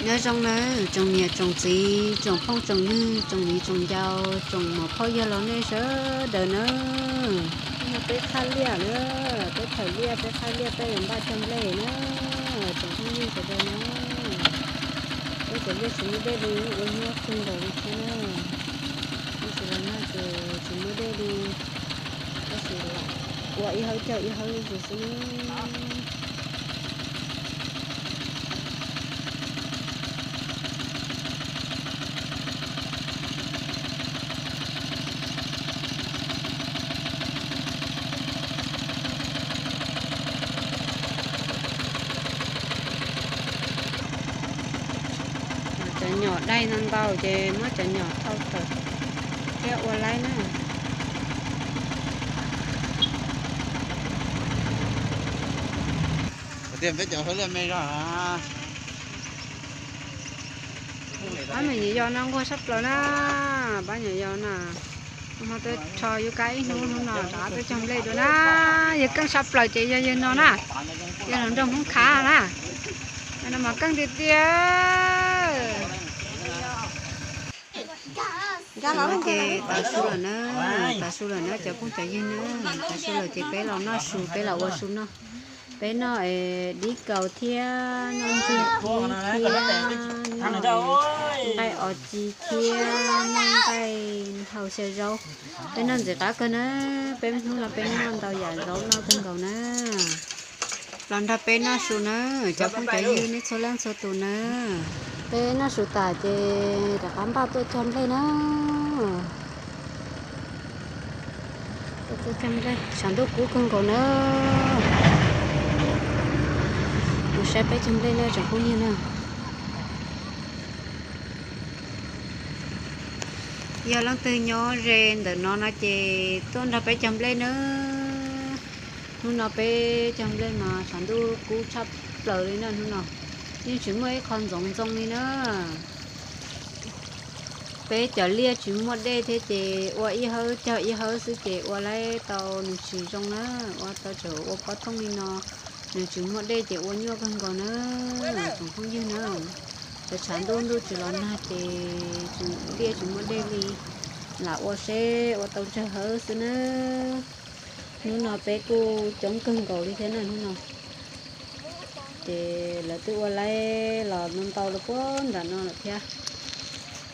Nyob zoo nawb tsoom niam tsoom txiv, tsoom phooj tsoom ywg, tsoom viv tsoom ncaus, tsoom muam phauj yawg laus nej sawv daws nawb. Peb qhaj liaj na, peb thawm liaj, peb qhaj liaj, peb yuav npaj cog nplej na, tsoom phooj ywg sawv daws na. Peb cov liaj tsis muaj dej li, ua nyuaj kawg nkaus li thiab na. Peb tsis los nag ces tsis muaj dej li, tab sis ua ib hawv cog ib hawv li ntawd xwb. Cov nyom dai ntau ntau ces muab cov nyom thau tawm thiab ua laib na. Pab me nyuam yaus no nquag sab plaws na, pab nyuam yaus na. Hmo twb rho yuav kab ib hnub, hnub no rov qab tuaj cog nplej dua na. Yog keej sab plaws ces yog yawg no na, yog hluas nraug Hmoob Khav na. No mas keej tiag tiag. Ces tav su lawm na, tav su lawm na cov phooj cov ywg na, tav su lawm ces peb los noj su, peb los ua su noj. Peb noj dib kaus thiab noj ntxiag ib thiab noj nqaij os ci thiab noj nqaij hau xya zaub. Peb noj ntxim qab kawg na, peb hnub no peb noj ntau yam zaub noj kawg nkaus na. Los nrog peb noj su na, cov phooj cov ywg nej txhua leej txhua tus na. Peb noj su tas ces rov qab npaj tuaj cog nplej na. Tuaj cog nplej, tshav ntuj kub kawg nkaus na. Mus saib peb cog nplej na tsoom phooj ywg na. Yog leej twg nyob ze ntawm no no ces tuaj nrog peb cog nplej nawb. Hnub no peb cog nplej mas tshav ntuj kub tshaj plaws li na hnub no. Yeej tsis muaj ib qho ntxoov ntxoo li na. Peb cov liaj tsis muaj dej thiab ces ua ib hawv cog ib hawv xwb ces ua laib tau nws tsis zoo na. Ua tau tseem ua pob thooj li no, nws tsis muaj dej ces ua nyuaj kawg nkaus na. Tsoom phooj ywg na, cov tshav ntuj ntuj tsis los nag ces liaj tsis muaj dej li, lam ua seb ua tau tsawg hawv xwb na. Hnub no peb kuj coob kawg nkaus li thiab na hnub no. Ces lawv twb ua laib los ntau ntau rau puag nram no lawm thiab.